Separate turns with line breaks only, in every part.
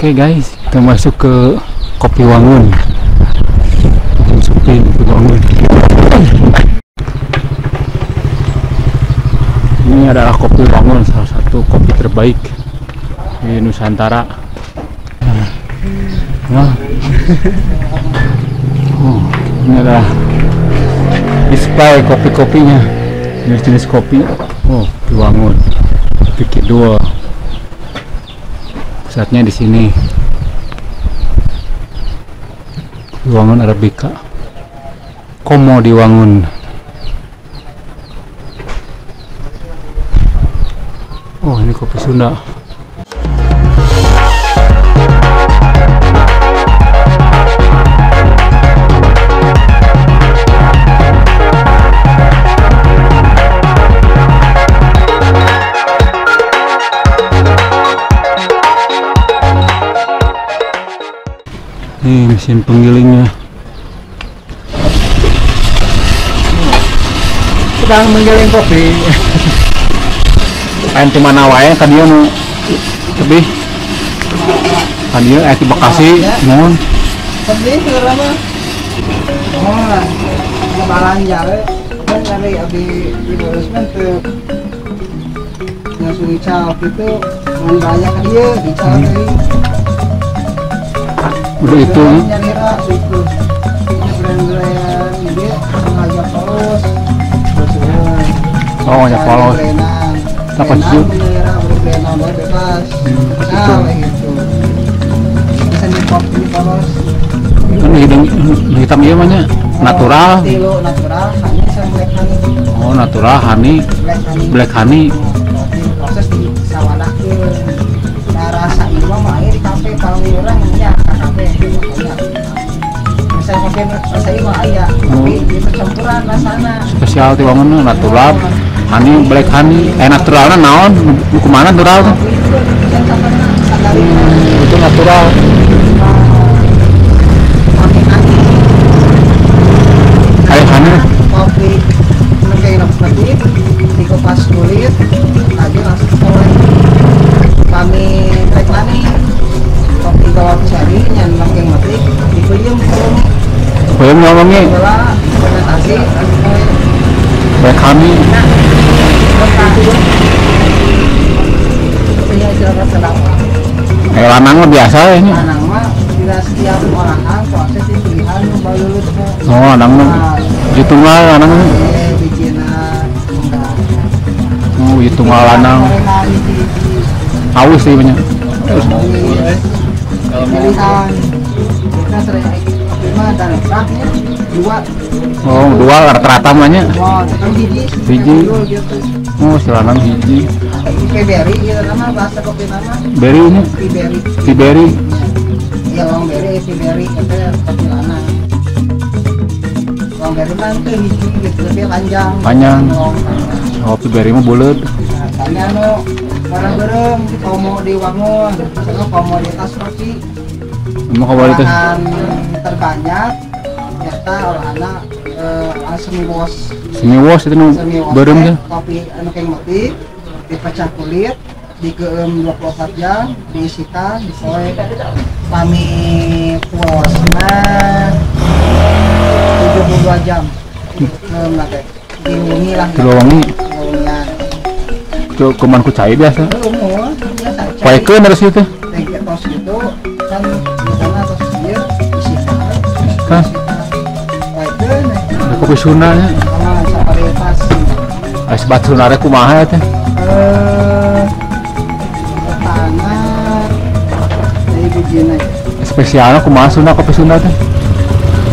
Oke guys, kita masuk ke Kopi Wangun. Masukin Kopi Wangun. Ini adalah Kopi Wangun, salah satu kopi terbaik di Nusantara. Nah, oh, ini adalah display kopi-kopinya, jenis-jenis kopi. Oh, Kopi Wangun, Kopi Kidul. Pusatnya di sini. Kopi Wangun Arabica, Komo di Wangun. Oh, ini kopi Sunda. Ini mesin penggilingnya. Sedang menggiling kopi. Aing di mana wae ka dieu nu lebih. Ka dieu aya di Bekasi, mun.
Lebih heula mah. Oh, lebaran jare kan ari abdi di Boros mah teu langsung ical kitu mun raya ka dieu ical deui.
Udah itu oh ya polos apa sih kan hidung hitam iya mah natural. Oh natural honey, black honey.
Proses di sawadahkeun. Nah rasa ieu mah aya di kafe kalau urang nya kafe misalnya kopi rasa ieu mah aya tapi ieu campuran rasana.
Spesial ti wangun natural honey, black honey. Naturalna naon? Nu kumaha natural tuh? Itu natural. Kayak honey.
Kopi kayak letik dikupas kulit lagi langsung poe. Kami black honey kopi gawat cherry nyan makin metik dipeuyeum kuleung.
Peuyeum ngomongnya.
Fermentasi poe.
Black honey. Lanang mah biasa ini.
Lanang mah tidak setiap olahan proses dipilihan balulut.
Oh, lanang mah ditunggal lanang.
Bijina enggak.
Oh, ditunggal lanang. Aus sih banyak.
Pilihan. Kita sering kopi mah dan raknya dua.
Oh, dua rata-rata mah nya. Hiji. Oh, si lanang hiji.
Berry gitu nama bahasa kopi nama.
Berry ini?
Berry.
Berry.
Iya, long berry, berry itu kopi lanang. Long berry mah teu hiji gitu, lebih panjang.
Panjang. Oh, berry mah buleut.
Nah, tanya nu warna beureum komo di Wangun, terus komoditas kopi.
Emang komoditas
terbanyak nyata olahana semi wash.
Semi wash itu nu beureum teh.
Kopi anu keng metik dipecah kulit, dikeum 24 jam, diisikan, dipoe. Pami puasna 72 jam. Keum lah teh. Diwengi lah.
Diwengi. Itu kuman ku cai biasa.
Biasa.
Poekeun harus itu.
Teh tos gitu kan misalnya tos ieu isikan.
Isikan.
Poekeun.
Kopi Sunda nya.
Ah, savarietas.
Ais batu Sunda kumaha teh?
Tanah dari bijina.
Spesialnya kumaha Sunda kopi Sunda teh?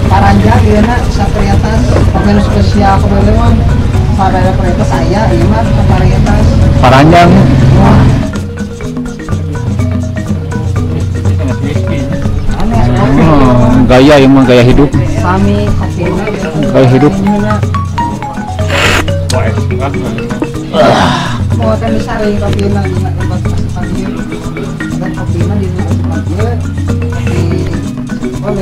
Paranjang ieu na savarietas kopi nu spesial kopi mah varietas aya ieu mah varietas.
Paranjang.
Wah.
Oh, gaya ieu mah gaya hidup.
Sami kopi
gaya hidup.
Mau teh disaring kopina dina tempat asupan ieu. Dan kopina dina asupan ieu kopi oh